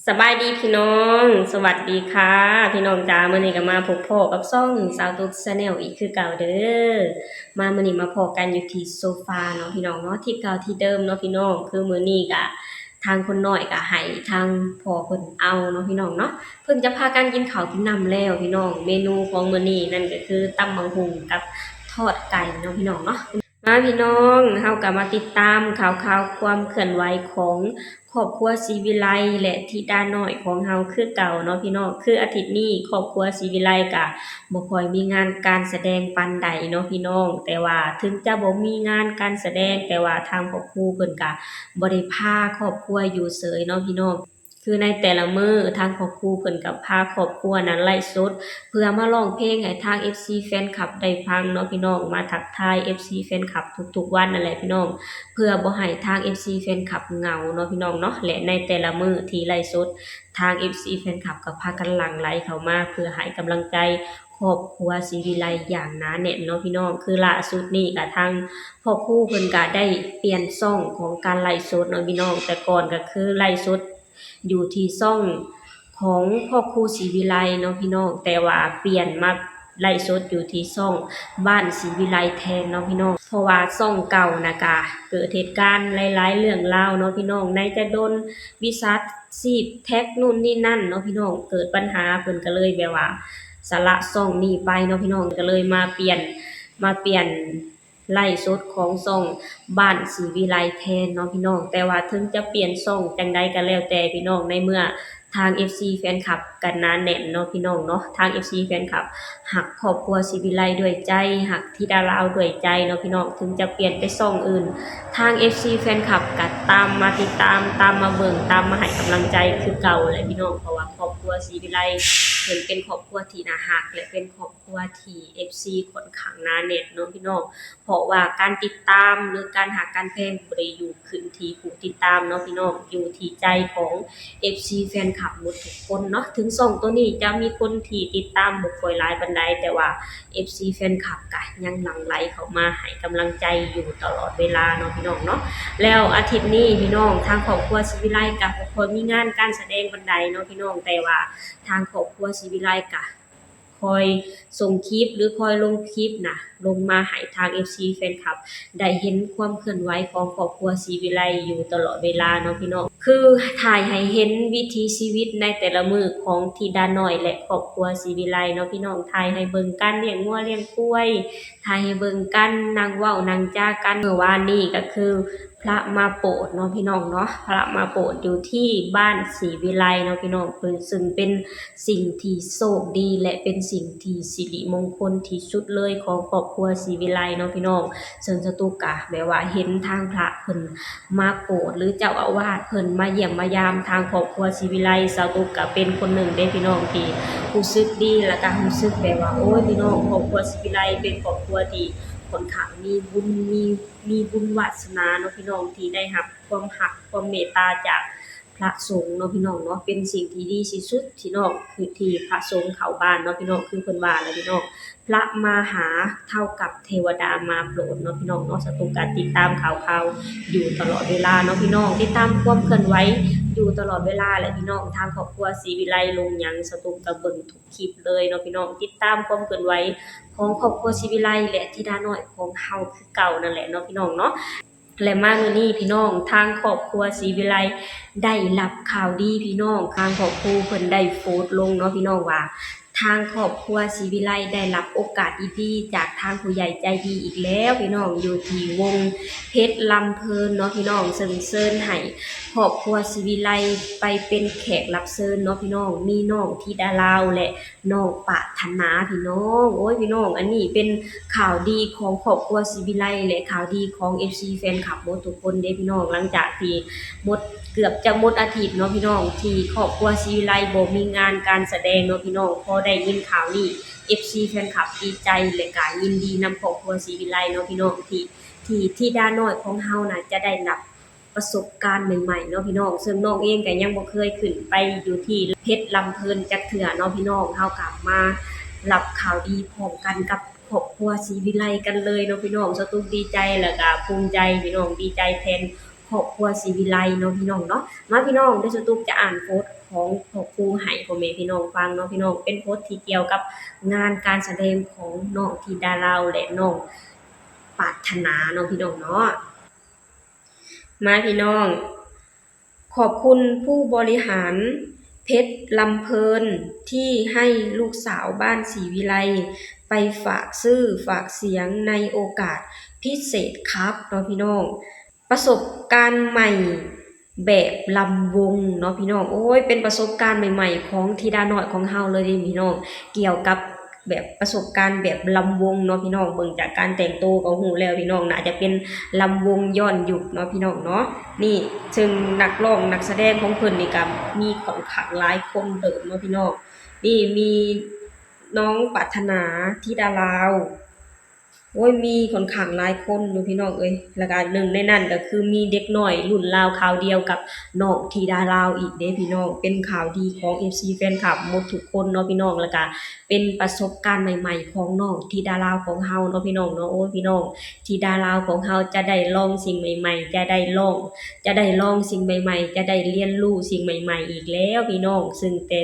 ສະບາຍດີພີ່ນ້ອງ ສະຫວັດດີຄ່ະພີ່ນ້ອງຈ້າ ມື້ນີ້ກໍມາພົບພໍ້ກັບຊ່ອງສາວຕຸກ Channel ອີກຄືເກົ່າເດີ້. ມາມື້ນີ້ມາພໍ້ກັນຢູ່ທີ່ໂຊຟາເນາະພີ່ນ້ອງເນາະ ທີ່ເກົ່າທີ່ເດີມເນາະພີ່ນ້ອງ. ຄືມື້ນີ້ກະທາງຄົນນ້ອຍກະໃຫ້ທາງພໍ່ເພິ່ນເອົາເນາະພີ່ນ້ອງເນາະ. ເພິ່ນຈະພາກັນກິນເຂົ້າກິນນ້ຳແລ້ວພີ່ນ້ອງ. ເມນູຂອງມື້ນີ້ນັ້ນກໍຄືຕຳບັກຫຸ່ງກັບທອດໄກ່ເນາະພີ່ນ້ອງເນາະ. ມາພີ່ນ້ອງ ເຮົາກໍມາຕິດຕາມຂ່າວຄາວຄວາມເຄື່ອນໄຫວຂອງຄອບຄົວສີວິໄລ ແລະ ທິດານ້ອຍຂອງເຮົາຄືເກົ່າເນາະພີ່ນ້ອງ. ຄືອາທິດນີ້ຄອບຄົວສີວິໄລກະບໍ່ຄ່ອຍມີງານການສະແດງປານໃດເນາະພີ່ນ້ອງ. ແຕ່ວ່າເຖິງຈະບໍ່ມີງານການສະແດງ ແຕ່ວ່າທາງພໍ່ຄູເພິ່ນກະບໍ່ໄດ້ພາຄອບຄົວຢູ່ເສີຍເນາະພີ່ນ້ອງ. ຄືໃນແຕ່ລະມື້ທາງພໍ່ຄູເພິ່ນກໍພາຄອບຄົວນັ້ນໄລຟ໌ສົດ ເພື່ອມາຮ້ອງເພງໃຫ້ທາງເອັຟຊີແຟນຄລັບໄດ້ຟັງເນາະພີ່ນ້ອງ, ມາທັກທາຍເອັຟຊີແຟນຄລັບທຸກໆວັນນັ້ນແຫຼະພີ່ນ້ອງ, ເພື່ອບໍ່ໃຫ້ທາງເອັຟຊີແຟນຄລັບເຫງົາເນາະພີ່ນ້ອງເນາະ. ແລະ ໃນແຕ່ລະມື້ທີ່ໄລຟ໌ສົດ ທາງເອັຟຊີແຟນຄລັບກໍພາກັນຫຼັ່ງໄຫຼເຂົ້າມາ ເພື່ອໃຫ້ກຳລັງໃຈຄອບຄົວສີວິໄລຢ່າງໜາແໜ້ນເນາະພີ່ນ້ອງ. ຄືລ່າສຸດນີ້ກໍທາງພໍ່ຄູເພິ່ນກໍໄດ້ປ່ຽນຊ່ອງຂອງການໄລຟ໌ສົດເນາະພີ່ນ້ອງ. ແຕ່ກ່ອນກໍຄືໄລຟ໌ສົດ ຢູ່ທີ່ຊ່ອງຂອງພໍ່ຄູສີວິໄລເນາະພີ່ນ້ອງ, ແຕ່ວ່າປ່ຽນມາໄລຟ໌ສົດຢູ່ທີ່ຊ່ອງບ້ານສີວິໄລແທນເນາະພີ່ນ້ອງ. ເພາະວ່າຊ່ອງເກົ່ານະກະເກີດເຫດການຫຼາຍໆເລື່ອງລາວເນາະພີ່ນ້ອງ, ໃນຈະດົນວິຊາຊີບແທັກນູ້ນນີ້ນັ້ນເນາະພີ່ນ້ອງ, ເກີດບັນຫາ ເພິ່ນກໍເລີຍແບບວ່າສະຫຼະຊ່ອງນີ້ໄປເນາະພີ່ນ້ອງ, ກໍເລີຍມາປ່ຽນ ມາປ່ຽນ ໄລຟ໌ສົດຂອງຊ່ອງບ້ານສີວິໄລແທນເນາະພີ່ນ້ອງ. ແຕ່ວ່າເຖິງຈະປ່ຽນຊ່ອງຈັ່ງໃດກໍແລ້ວແຕ່ພີ່ນ້ອງ, ໃນເມື່ອທາງເອັຟຊີແຟນຄລັບກໍໜາແໜ້ນເນາະພີ່ນ້ອງເນາະ, ທາງເອັຟຊີແຟນຄລັບຮັກຄອບຄົວສີວິໄລດ້ວຍໃຈ, ຮັກທິດາລາວດ້ວຍໃຈເນາະພີ່ນ້ອງ. ເຖິງຈະປ່ຽນໄປຊ່ອງອື່ນ ທາງເອັຟຊີແຟນຄລັບກໍຕາມມາຕິດຕາມ, ຕາມມາເບິ່ງ, ຕາມມາໃຫ້ກຳລັງໃຈຄືເກົ່າແຫຼະພີ່ນ້ອງ. ເພາະວ່າຄອບຄົວສີວິໄລເພິ່ນເປັນຄອບຄົວທີ່ໜ້າຮັກ ແລະ ເປັນຄອບ ຄົວທີ່ເອັຟຊີຂ້ອນຂ້າງໜາແໜ້ນເນາະພີ່ນ້ອງ, ເພາະວ່າການຕິດຕາມ ຫຼື ການຮັກການແພງບໍ່ໄດ້ຢູ່ຂຶ້ນທີ່ຜູ້ຕິດຕາມເນາະພີ່ນ້ອງ, ຢູ່ທີ່ໃຈຂອງເອັຟຊີແຟນຄລັບໝົດທຸກຄົນເນາະ. ເຖິງຊ່ອງໂຕນີ້ຈະມີຄົນທີ່ຕິດຕາມບໍ່ຄ່ອຍຫຼາຍປານໃດ, ແຕ່ວ່າເອັຟຊີແຟນຄລັບກະຍັງຫຼັ່ງໄຫຼເຂົ້າມາໃຫ້ກຳລັງໃຈຢູ່ຕະຫຼອດເວລາເນາະພີ່ນ້ອງເນາະ. ແລ້ວອາທິດນີ້ພີ່ນ້ອງ ທາງຄອບຄົວສີວິໄລກະບໍ່ຄ່ອຍມີງານການສະແດງປານໃດເນາະພີ່ນ້ອງ, ແຕ່ວ່າທາງຄອບຄົວສີວິໄລກະ ຄອຍສົ່ງຄລິບ ຫຼື ຄອຍລົງຄລິບນະ ລົງມາໃຫ້ທາງເອັຟຊີແຟນຄລັບໄດ້ເຫັນຄວາມເຄື່ອນໄຫວຂອງຄອບຄົວສີວິໄລຢູ່ຕະຫຼອດເວລາເນາະພີ່ນ້ອງ. ຄືຖ່າຍໃຫ້ເຫັນວິຖີຊີວິດໃນແຕ່ລະມື້ຂອງທິດານ້ອຍ ແລະ ຄອບຄົວສີວິໄລເນາະພີ່ນ້ອງ, ຖ່າຍໃຫ້ເບິ່ງການລ້ຽງງົວລ້ຽງຄວາຍ, ຖ່າຍໃຫ້ເບິ່ງການນັ່ງເວົ້ານັ່ງຈາກັນ. ມື້ວານນີ້ກໍຄື ພະມາໂປດເນາະພີ່ນ້ອງເນາະ, ພະມາໂປດຢູ່ທີ່ບ້ານສີວິໄລເນາະພີ່ນ້ອງ, ເຊິ່ງເປັນສິ່ງທີ່ໂຊກດີ ແລະ ເປັນສິ່ງທີ່ສິລິມົງຄົນທີ່ສຸດເລີຍຂອງຄອບຄົວສີວິໄລເນາະພີ່ນ້ອງ. ເຊິ່ງສາວຕຸກກະແບບວ່າເຫັນທາງພະເພິ່ນມາໂປດ ຫຼື ເຈົ້າອາວາດເພິ່ນມາຢ້ຽມມາຢາມທາງຄອບຄົວສີວິໄລ, ສາວຕຸກກະເປັນຄົນໜຶ່ງເດ້ພີ່ນ້ອງ ທີ່ຮູ້ສຶກດີ ແລ້ວກະຮູ້ສຶກແບບວ່າ ໂອ້ຍ ພີ່ນ້ອງ ຄອບຄົວສີວິໄລເປັນຄອບຄົວທີ່ຂ້ອນຂ້າງມີບຸນ ມີ ມີບຸນວາສະໜາເນາະພີ່ນ້ອງ ທີ່ໄດ້ຮັບຄວາມຮັກຄວາມເມດຕາຈາກພະສົງເນາະພີ່ນ້ອງເນາະ, ເປັນສິ່ງທີ່ດີທີ່ສຸດທີ່ນ້ອງ ຄືທີ່ພະສົງເຂົ້າບ້ານເນາະພີ່ນ້ອງ, ຄືເພິ່ນວ່າແຫຼະພີ່ນ້ອງ ພະມາຫາເທົ່າກັບເທວະດາມາໂປດເນາະພີ່ນ້ອງເນາະ. ສາວຕຸກກະຕິດຕາມຂ່າວຄາວຢູ່ຕະຫຼອດເວລາເນາະພີ່ນ້ອງ, ຕິດຕາມຄວາມເຄື່ອນໄຫວຢູ່ຕະຫຼອດເວລາແຫຼະພີ່ນ້ອງ. ທາງຄອບຄົວສີວິໄລລົງຫຍັງ ສາວຕຸກກະເບິ່ງທຸກ ຄລິບເລີຍເນາະພີ່ນ້ອງ, ຕິດຕາມຄວາມເຄື່ອນໄຫວຂອງຄອບຄົວສີວິໄລ ແລະ ທິດານ້ອຍຂອງເຮົາຄືເກົ່ານັ້ນແຫຼະເນາະພີ່ນ້ອງເນາະ. ແລະ ມາມື້ນີ້ພີ່ນ້ອງ ທາງຄອບຄົວສີວິໄລໄດ້ຮັບຂ່າວດີພີ່ນ້ອງ, ທາງຄອບຄົວເພິ່ນໄດ້ໂພສລົງເນາະພີ່ນ້ອງວ່າ ທາງຄອບຄົວສີວິໄລໄດ້ຮັບໂອກາດດີໆຈາກທາງຜູ້ໃຫຍ່ໃຈດີອີກແລ້ວພີ່ນ້ອງ, ຢູ່ທີ່ວົງເພັດລຳເພີນເນາະພີ່ນ້ອງ, ເຊິ່ງເຊີນໃຫ້ຄອບຄົວສີວິໄລໄປເປັນແຂກຮັບເຊີນເນາະພີ່ນ້ອງ, ມີນ້ອງທິດາລາວ ແລະ ນ້ອງປາດຖະໜາພີ່ນ້ອງ. ໂອ້ຍ ພີ່ນ້ອງ ອັນນີ້ເປັນຂ່າວດີຂອງຄອບຄົວສີວິໄລ ແລະ ຂ່າວດີຂອງເອັຟຊີແຟນຄລັບໝົດທຸກຄົນເດ້ພີ່ນ້ອງ. ຫຼັງຈາກທີ່ໝົດ ເກືອບຈະໝົດອາທິດເນາະພີ່ນ້ອງ ທີ່ຄອບຄົວສີວິໄລບໍ່ມີງານການສະແດງເນາະພີ່ນ້ອງ, ພໍໄດ້ຍິນຂ່າວນີ້ ເອັຟຊີແຟນຄລັບດີໃຈ ແລະ ກະຍິນດີນຳຄອບຄົວສີວິໄລເນາະພີ່ນ້ອງ ທີ່ ທີ່ທິດານ້ອຍຂອງເຮົານະຈະໄດ້ຮັບ ປະສົບການໃໝ່ໆເນາະພີ່ນ້ອງ, ເຊິ່ງນ້ອງເອງກໍຍັງບໍ່ເຄີຍຂຶ້ນໄປຢູ່ທີ່ເພັດລຳເພີນຈັກເທື່ອເນາະພີ່ນ້ອງ. ເຮົາກໍມາຮັບຂ່າວດີພ້ອມກັນກັບຄອບຄົວສີວິໄລກັນເລີຍເນາະພີ່ນ້ອງ. ສາວຕຸກດີໃຈ ແລ້ວກໍພູມໃຈພີ່ນ້ອງ, ດີໃຈແທນ ຄອບຄົວສີວິໄລເນາະພີ່ນ້ອງເນາະ. ມາພີ່ນ້ອງ ດຽວສະຕຸກຈະອ່ານບົດຂອງພໍ່ຄູໃຫ້ພໍ່ແມ່ພີ່ນ້ອງຟັງເນາະພີ່ນ້ອງ. ເປັນບົດທີ່ກ່ຽວກັບງານການສະແດງຂອງນ້ອງທິດາລາວ ແລະ ນ້ອງປາດຖະໜາເນາະພີ່ນ້ອງເນາະ. ມາພີ່ນ້ອງ, ຂອບຄຸນຜູ້ບໍລິຫານເພັດລຳເພີນ ທີ່ໃຫ້ລູກສາວບ້ານສີວິໄລໄປຝາກຊື່ຝາກສຽງໃນໂອກາດພິເສດຄັບເນາະພີ່ນ້ອງ. ປະສົບການໃໝ່ແບບລຳວົງເນາະພີ່ນ້ອງ. ໂອ້ຍ ເປັນປະສົບການໃໝ່ໆຂອງທິດານ້ອຍຂອງເຮົາເລີຍເດ້ພີ່ນ້ອງ, ກ່ຽວກັບແບບປະສົບການແບບລຳວົງເນາະພີ່ນ້ອງ. ເບິ່ງຈາກການແຕ່ງໂຕກໍຮູ້ແລ້ວພີ່ນ້ອງ, ໜ້າຈະເປັນລຳວົງຍ້ອນຍຸກເນາະພີ່ນ້ອງເນາະ. ນີ້ ເຊິ່ງນັກຮ້ອງນັກສະແດງຂອງເພິ່ນນີ້ກໍມີຂ້ອນຂ້າງຫຼາຍຄົນເຕີບເນາະພີ່ນ້ອງ. ນີ້ມີນ້ອງປາດຖະໜາ ທິດາລາວ, ໂອ້ຍ ມີຂ້ອນຂ້າງຫຼາຍຄົນຢູ່ພີ່ນ້ອງເອີຍ. ແລ້ວກະໜຶ່ງໃນນັ້ນກໍຄືມີເດັກນ້ອຍລຸ້ນລາວຄາວດຽວກັບນ້ອງທິດາລາວອີກເດ້ພີ່ນ້ອງ. ເປັນຂ່າວດີຂອງເອັຟຊີແຟນຄລັບໝົດທຸກຄົນເນາະພີ່ນ້ອງ, ແລ້ວກະເປັນປະສົບການໃໝ່ໆຂອງນ້ອງທິດາລາວຂອງເຮົາເນາະພີ່ນ້ອງເນາະ. ໂອ້ຍ ພີ່ນ້ອງ, ທິດາລາວຂອງເຮົາຈະໄດ້ລອງສິ່ງໃໝ່ໆ, ຈະໄດ້ລອງ ຈະໄດ້ລອງສິ່ງໃໝ່ໆ, ຈະໄດ້ຮຽນຮູ້ສິ່ງໃໝ່ໆອີກແລ້ວພີ່ນ້ອງ. ເຊິ່ງແຕ່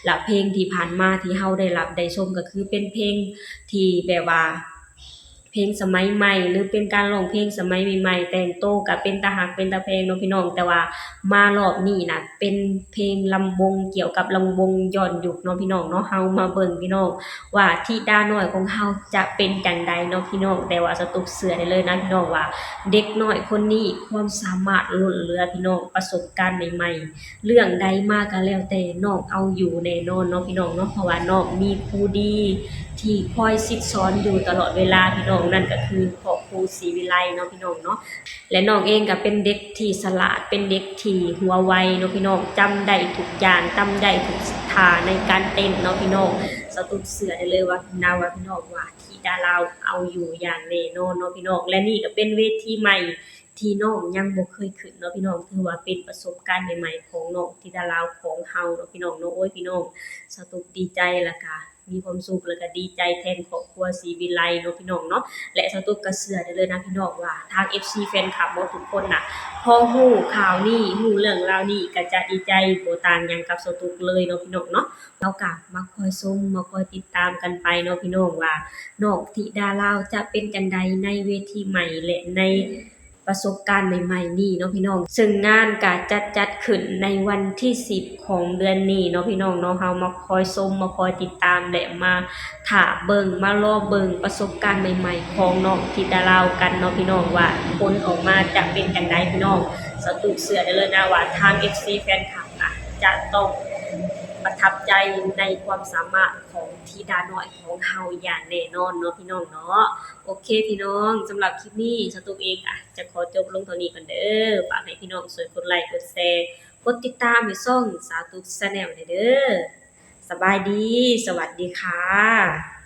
ລະເພງທີ່ຜ່ານມາທີ່ເຮົາໄດ້ຮັບໄດ້ຊົມ ກໍຄືເປັນເພງທີ່ແບບວ່າ ເພງສະໄໝໃໝ່ ຫຼື ເປັນການຮ້ອງເພງສະໄໝໃໝ່ໆ, ແຕ່ງໂຕກໍເປັນຕາຮັກເປັນຕາແພງເນາະພີ່ນ້ອງ. ແຕ່ວ່າມາລອບນີ້ນະ ເປັນເພງລຳວົງ ກ່ຽວກັບລຳວົງຍ້ອນຍຸກເນາະພີ່ນ້ອງເນາະ. ເຮົາມາເບິ່ງພີ່ນ້ອງວ່າທິດານ້ອຍຂອງເຮົາຈະເປັນຈັ່ງໃດເນາະພີ່ນ້ອງ. ແຕ່ວ່າສະຕຸກເຊື່ອໄດ້ເລີຍນະພີ່ນ້ອງວ່າ ເດັກນ້ອຍຄົນນີ້ຄວາມສາມາດລົ້ນເຫຼືອພີ່ນ້ອງ, ປະສົບການໃໝ່ໆ ເລື່ອງໃດມາກໍແລ້ວແຕ່ ນ້ອງເອົາຢູ່ແນ່ນອນເນາະພີ່ນ້ອງເນາະ. ເພາະວ່ານ້ອງມີຄູດີທີ່ຄອຍສິດສອນຢູ່ຕະຫຼອດເວລາພີ່ນ້ອງ, ນັ້ນກໍຄືພໍ່ຄູສີວິໄລເນາະພີ່ນ້ອງເນາະ. ແລະ ນ້ອງເອງກໍເປັນເດັກທີ່ສະຫຼາດ, ເປັນເດັກທີ່ຫົວໄວເນາະພີ່ນ້ອງ, ຈຳໄດ້ທຸກຢ່າງ, ຈຳໄດ້ທຸກທ່າໃນການເຕັ້ນເນາະພີ່ນ້ອງ. ສະຕຸກເຊື່ອໄດ້ເລີຍວ່າ ນະວ່າພີ່ນ້ອງວ່າ ທິດາລາວເອົາຢູ່ຢ່າງແນ່ນອນເນາະພີ່ນ້ອງ. ແລະ ນີ້ກໍເປັນເວທີໃໝ່ ທີ່ນ້ອງຍັງບໍ່ເຄີຍຂຶ້ນເນາະພີ່ນ້ອງ, ຖືວ່າເປັນປະສົບການໃໝ່ໆຂອງນ້ອງທິດາລາວຂອງເຮົາເນາະພີ່ນ້ອງເນາະ. ໂອ້ຍ ພີ່ນ້ອງ, ສາວຕຸກດີໃຈ ແລ້ວກະມີຄວາມສຸກ ແລ້ວກະດີໃຈແທນຄອບຄົວສີວິໄລເນາະພີ່ນ້ອງເນາະ. ແລະ ສາວຕຸກກໍເຊື່ອໄດ້ເລີຍນະພີ່ນ້ອງວ່າ ທາງເອັຟຊີແຟນຄລັບເນາະ ທຸກຄົນນະ ພໍຮູ້ຂ່າວນີ້ ຮູ້ເລື່ອງລາວນີ້ ກໍຈະດີໃຈບໍ່ຕ່າງຫຍັງກັບສາວຕຸກເລີຍເນາະພີ່ນ້ອງເນາະ. ເຮົາກໍມາຄອຍຊົມ ມາຄອຍຕິດຕາມກັນໄປເນາະພີ່ນ້ອງວ່າ ນ້ອງທິດາລາວຈະເປັນຈັ່ງໃດໃນເວທີໃໝ່ ແລະ ໃນ ປະສົບການໃໝ່ໆນີ້ເນາະພີ່ນ້ອງ. ເຊິ່ງງານກະຈະຈັດຂຶ້ນໃນວັນທີສິບຂອງເດືອນນີ້ເນາະພີ່ນ້ອງເນາະ. ເຮົາມາຄອຍຊົມ ມາຄອຍຕິດຕາມ ແລະ ມາຖ້າເບິ່ງ ມາລໍເບິ່ງປະສົບການໃໝ່ໆຂອງນ້ອງທິດາລາວກັນເນາະພີ່ນ້ອງ ວ່າຜົນອອກມາຈະເປັນຈັ່ງໃດພີ່ນ້ອງ. ສາວຕຸກເຊື່ອໄດ້ເລີຍນະວ່າ ທາງເອັຟຊີແຟນຄລັບນະ ຈະຕ້ອງປະທັບໃຈໃນຄວາມສາມາດຂອງທິດານ້ອຍຂອງເຮົາຢ່າງແນ່ນອນເນາະພີ່ນ້ອງເນາະ. ໂອເຄພີ່ນ້ອງ, ສຳລັບຄລິບນີ້ ສາວຕຸກເອງກະ ຈະຂໍຈົບລົງເທົ່ານີ້ກ່ອນເດີ. ຝາກໃຫ້ພີ່ນ້ອງຊ່ວຍກົດໄລ ກົດແຊ ກົດຕິດຕາມໃຫ້ຊ່ອງສາວຕຸກແຊນແນວແດ່ເດີ. ສະບາຍດີ, ສະຫວັດດີຄ່ະ.